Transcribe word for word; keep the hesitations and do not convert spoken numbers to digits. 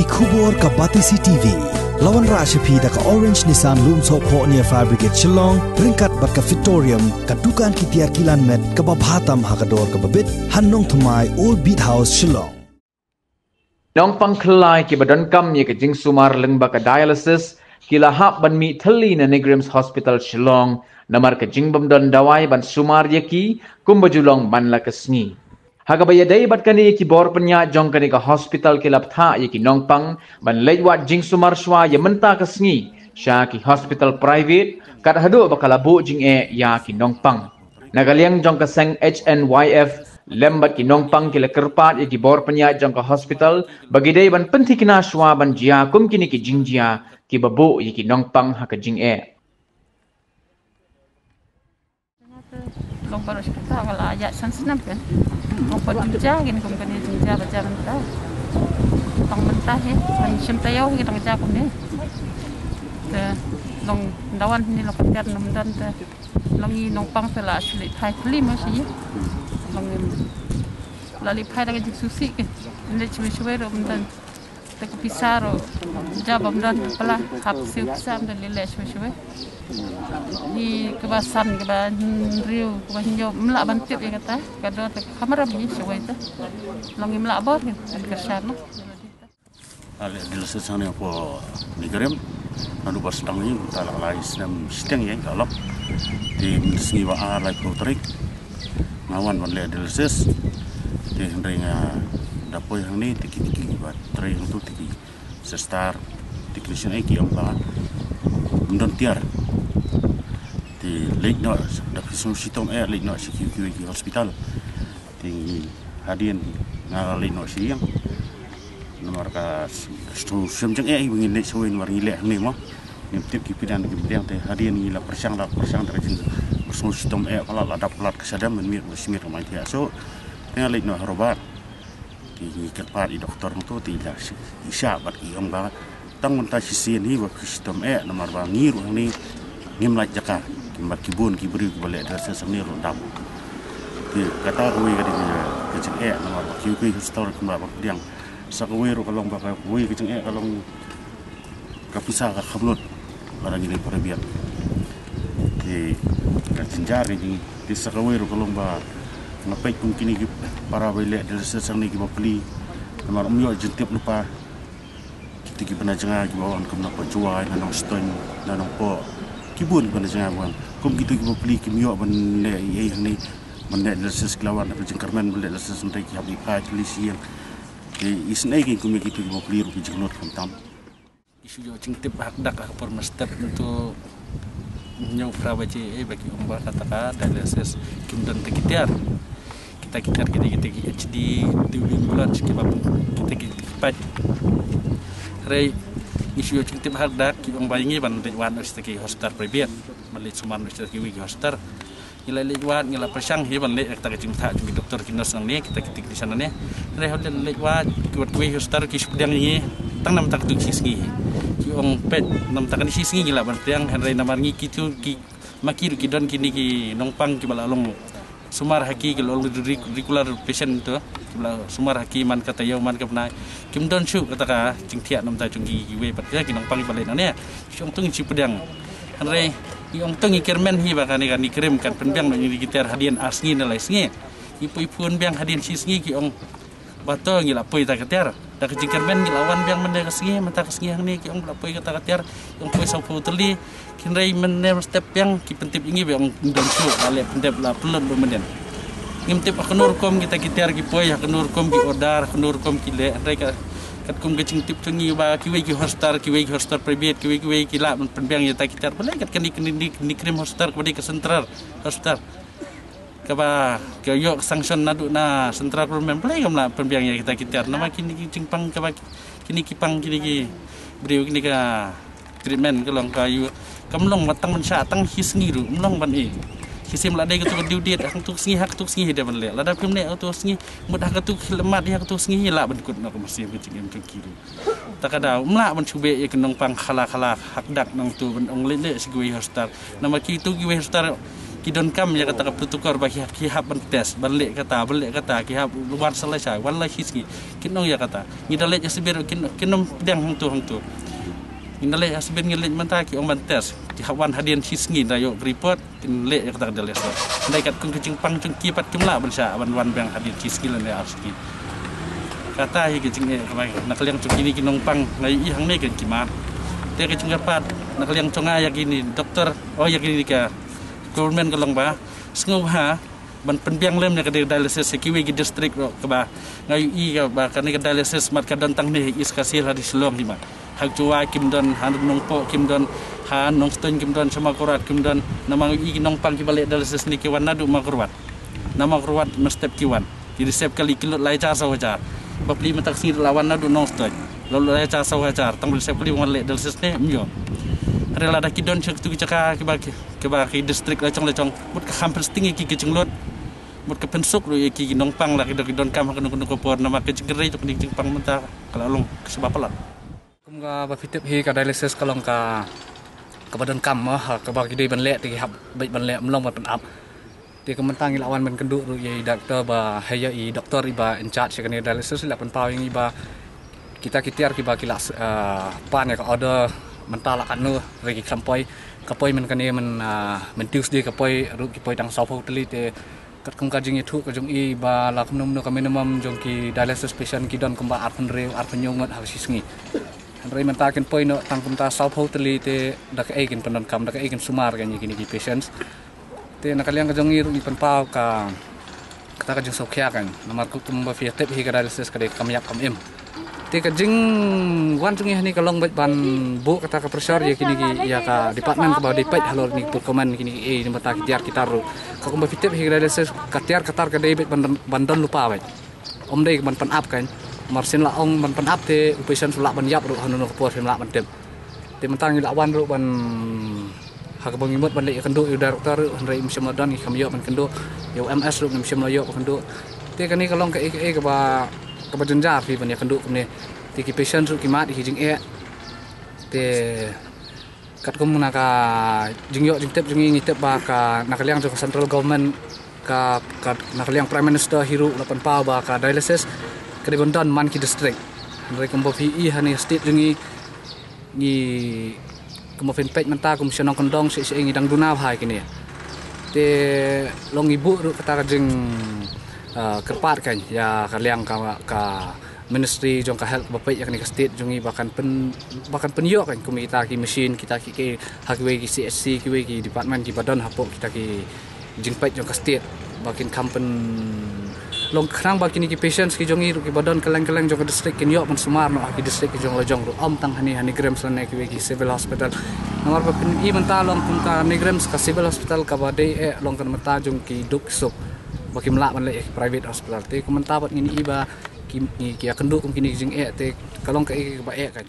Khubor ka Batesi T V. Lawan rah sha phi da ka Orange Nissan Lumsohphoh near Fire Brigade Shillong, ryngkat bad ka Victorium, ka dukan ki tiar kilan met kaba bha tam ha ka dor kaba bit, ha Nongthymmai, Old Beat House, Shillong. Nongpang khyllai kiba donkam ïa ka jingsumar lyngba ka dialysis ki la hap ban mih thylli na NEIGRIHMS Hospital Shillong, namar ka jingbym don dawai ban sumar ïa ki kumba ju long man la ka sngi. Ha kaba ïadei bad kane, ki bor pynïaid jong kane ka hospital ki la bthah ïa ki nongpang ban leit wad jingsumar shuwa ïa mynta ka sngi sha ki hospital private, kat haduh ba ka la buh jingeh ïa ki nongpang. Na ka liang jong ka seng H N Y F lem bad ki nongpang ki la kyrpad ïa ki bor pynïaid jong ka hospital ba ki dei ban pynthikna shuwa ban jia kum kine ki jingjia kiba buh ïa ki nongpang ha ka jingeh. Long baroh shi katta ka la ïaid san snem kan. Long pat jingjia kin kum kane jingjia ba jia mynta. Tang mynta hi kan shim taïew hi tang jia kumne. Te long dawan ni long katiar nam dan te. Long i nongpang te la shu leit phai kli ma shi. Long i la leit phai da ka jingsngewsih ke. Leit shwei shwei ruh mynta. Te ka pisa ruh jia bym don, pala hap siew pisa mynta leit leit shwei shwei. Hi kaba san, kaba hynriew, kaba hynñiew, ym lah ban tip ïa kata ka dor, te ka maram hi shwei te. Long im lah bor hi, kan kyrshan noh. Ale dialysis hangne hapoh NEIGRIHMS, naduh ba sdang ïa, mynta la lai snem shiteng ïa ka lok. Te mynta sngi ba ar, laiphew tarik, nga wan ban leh dialysis. Te hynrei nga da poi hangne, te ki, ki ba trei hangto, te ki sister, te ki lei shen ei ki ong ba ym don tiar. Te leit noh, da phi sngewshitom eh, leit noh sha kiwei kiwei ki hospital. Te hadien nga leit noh sha ïing. Namar ka sngewshem jong eh, ba ngin leit shawei namar ngi leh hangne mo. Ngim tip ki pdiang ki pdiang, te hadien ngi la pyrshang, la pyrshang da ka jingsngewshitom eh, palat la dap palat ka shadem, mynmiet ba shi miet ka mai thiah. So te nga leit noh ha Robert. Te ngi kyrpad ïa i doktor hangto, te i la shi-, i shah bad i ong ba tang mynta shisien hi ba phi shitom eh, namar ba ngi ruh hangne ngim lait jaka. Ki mat ki bun ki briew kiba leh dialysis hangne ruh dap. Te kata kawei ka dei ka jingeh, namar ba kiwei ki hospital kim lah ban pdiang. Sa kawei ruh ka long ba kawei ka jingeh ka long ka pisa ka kham lut lada ngi leit private. Te ka jynjar ka jing, te sa kawei ruh ka long ba nga peit kum kine ki para ba leh dialysis hangne kiba pli, namar ym ïoh jingtip lypa. Kito kiba na jngai kiba wan kum na Pajwai, na Nongstoiñ, na Nongpoh, ki bun kiba na jngai ba wan. Kum kito kiba pli kim ïoh ban leh ei ei hangne, ban leh dialysis, ki la wan da ka jingkyrmen ban leh dialysis, hynrei ki hap leit phai tylli sha ïing. Te isynei kein kum ïa kito kiba pli ruh ki jinglut khamtam. Ki shu ïoh jingtip ba hakdak ha ka por mynstep, ntu hynñiew phra baje ei ba ki ong ba kata ka dialysis kim don ta ki tiar. Kita ki tiar kita, kita ki H D, tube ambulance kiba pun kita ki pait. Hynrei ngi shu ïoh jingtip ba hakdak, ki ong ba ïa ngi ban leit wad noh sha kita ki hospital private, ban leit sumar noh sha kita kiwei ki hospital. Ngi la leit wad, ngi la pyrshang hi ban leh ïa kata ka jingthoh jong ki doktor, ki nurse nangne, kita ki technician nangne. Hynrei haba leit wad, ki wat kiwei hospital ki shu pdiang ïa ngi tang na bynta katto shi sngi hi. Ki ong peit na bynta kane shi sngi ngi lah ban pdiang, hynrei namar ngi kito ki, ma ki ruh ki don kine ki nongpang kiba la long sumar ha ki, ki long re-, regular patient to, kiba la sumar ha ki man ka taïew man ka bnai. Kim don shuh kata ka jingthiah na bynta jong ki, kiwei pat ki nongpang kiba leit nangne. Shu ong to ngin shu pdiang. Hynrei ngi ong to ngi kyrmen hi ba kane ka NEIGRIHMS kan pynbiang noh ïa kine ki tiar hadien ar sngi ne lai sngi. Ngi poi phone biang hadien shi sngi, ki ong ba to ngi la poi ta ka tiar. Da ka jingkyrmen ngi la wan biang mynne ka sngi, mynta ka sngi hangne ki ong ba la poi kata ka tiar. Ki ong poi sawphew tylli. Hynrei mynne mynstep biang ki pyntip ïa ngi ba ong ym don shuh, la leh pyntip, la pynlut ba mynne. Ngim tip ha kano rukom kita ki tiar ki poi, ha kano rukom ki order, ha kano rukom ki leh. Hynrei ka, katkum ka jingtip jong ngi ba kiwei ki hospital, kiwei ki hospital private, kiwei kiwei ki lah ban pynbiang ïa kita ki tiar. Balei kat kane, kane, kane, kane NEIGRIHMS hospital kaba dei ka central hospital, kaba ka ïoh ka sanction naduh na central government, balei kam lah pynbiang ïa kita ki tiar? Namar kine ki jingpang kaba, kine ki pang, kine ki briew, kine ka treatment ka long ka ïoh, kam long ba tang ban shah tang shi sngi ruh, ym long ban ïeh. Shisien la dei kato ka due date, hangto ka sngi ha kato ka sngi hi dei ban leh. Lada phim leh kato ka sngi, mut ha kato ka khlieh mat ha kato ka sngi hi lah ban kut noh ka mynsiem ka jingim jong ki ruh. Ta ka daw, ym lah ban shu beh ïa ki nongpang khala khala, hakdak nangto ban ong leit leit sha kiwei hospital. Namar kito kiwei hospital Ki donkam ïa kata ka protocol ba ki hap, ki hap ban test, ban leh kata, ban leh kata, ki hap wan sa lai shai, wan lai shi sngi. Kin ong ïa kata. Ngi da leit ïa sibit kin, kin ym pdiang hangto hangto. Ngi da leit ïa sibit, ngi leit mynta ki ong ban test. Ki hap wan hadien shi sngi da ïoh report, kin leh ïa kata ka dialysis. Dei katkum ka jingpang jong ki pat kim lah ban shah ban wan biang hadien shi sngi lane ar sngi. Kata hi ka jingeh kaba na ka liang jong kine ki nongpang, nga ïohi hangne ka jingkima. Te ka jingkyrpad na ka liang jong nga ïa kine doktor, oh, ïa kine ka government ka long ba sngewbha ban pynbiang lem ïa ka dialysis ha kiwei ki district ruh, kaba nga ïohi kaba kane ka dialysis mat ka don tang ne East Khasi Hills, ha Shillong hi ma. Ha Jowai kim don, ha Nongpoh kim don, ha Nongstoiñ kim don, sha Mawkyrwat kim don. Namar nga ïohi ki nongpang kiba leh dialysis ne ki wan naduh Mawkyrwat. Na Mawkyrwat mynstep ki wan. Ki reserve kali ki lut lai hajar saw hajar. Bapli mynta ka sngi la wan naduh Nongstoiñ. La lut lai hajar saw hajar. Tang reserve kali wan leh dialysis ne, ym ïoh. Hynrei lada ki don sha kitu ki jaka kiba ki, kiba ki district la jong la jong. Mut ka kham pynsting ïa ki ka jinglut. Mut ka pynsuk ruh ïa ki ki nongpang la ki don, ki donkam ha kano kano ka por, namar ka jingkyrhai jong kine ki jingpang mynta ka la long kaba palat. Kum kaba phi tip hi, ka dialysis ka long ka, kaba donkam mo, ha kaba ki dei ban leh te ki hap beit ban leh, ym long ban pynap. Te ka mynta ngi la wan ban kynduh ruh ïa i doctor ba, ha ïa i doctor iba in charge ïa kane dialysis, i la pynpaw ïa ngi ba kita ki tiar kiba ki la, ah, pan ïa ka order mynta la katno, hynrei ki khlem poi. Ka poi myn kane myn, ah, myn Tuesday ka poi ruh, ki poi tang sawphew tylli. Te katkum ka jingïathuh ka jong i ba la kumno kumno ka minimum jong ki dialysis patient ki don kumba arphew hynriew, arphew hynñiew ngut ha ka shi sngi. Hynrei mynta kin poi noh tang kumta sawphew tylli, te da kaei kin pyndonkam, da kaei kin sumar ïa kine ki patients. Te na ka liang ka jong ngi ruh ngi pynpaw ka, kata ka jingsngewkhia kan. Namar kumba phi tip hi, ka dialysis ka dei kam ïap kam im. Te ka jingwan jong ngi hangne ka long beit ban buh kata ka pressure ïa kine ki, ïa ka department kaba dei peit halor kine ki procurement, kine ki, eh, namar ki tiar ki tar ruh. Ka kumba phi tip hi, ka dialysis ka tiar ka tar ka dei beit ban don, ban don lypa beit. Ym dei ban pynap kan. Namar shen la ong ban pynap te u patient u lah ban ïap ruh ha kano kano ka por, phim lah ban tip. Te mynta ngi la wan ruh ban, ha kaba ngi mut ban leit ïakynduh ïa u director ruh, hynrei ym shym la don, ngi kam ïoh ban kynduh. Ïa u M S ruh ngim shym la ïoh ban kynduh. Te kane ka long kaei kaei kaba, kaba jynjar hi ban ïakynduh kumne. Te ki patient ruh ki mad ïa ki jingeh. Te katkum na ka jingïoh jingtip jong ngi, ngi tip ba ka, na ka liang jong ka central government, ka, ka, na ka liang Prime Minister hi ruh la pynpaw ba ka dialysis ka dei ban don man ki district. Hynrei kumba phi i hangne ha state jong ngi, ngi, kumba phin peit mynta kum sha nongkyndong sha, sha ngi dang duna bha ïa kine. Te long ngi buh ruh kata ka jing, ah, kyrpad kan ïa ka liang ka, ka ministry jong ka health ba peit ïa kane ka state jong ngi ba kan pyn, ba kan pynïoh kan kum kita ki machine, kita ki, ki, ha kiwei ki C H C, kiwei ki department kiba don hapoh kita ki jingpeit jong ka state, ba kin kham pyn, long khnang ba kine ki patients ki jong ngi ruh kiba don kylleng kylleng jong ka district kin ïoh ban sumar noh ha ki district ki jong la jong ruh, ym tang hangne ha NEIGRIHMS lane kiwei ki civil hospital. Namar ba phin i mynta long kum ka NEIGRIHMS ka civil hospital kaba dei eh long ka mynta jong ki duk ki suk, ba kim lah ban leit ïa ki private hospital. Te kum mynta bad ngin i ba ki, ki, ki ïakynduh kum kine ki jingeh, te ka long kaei kaba eh kan.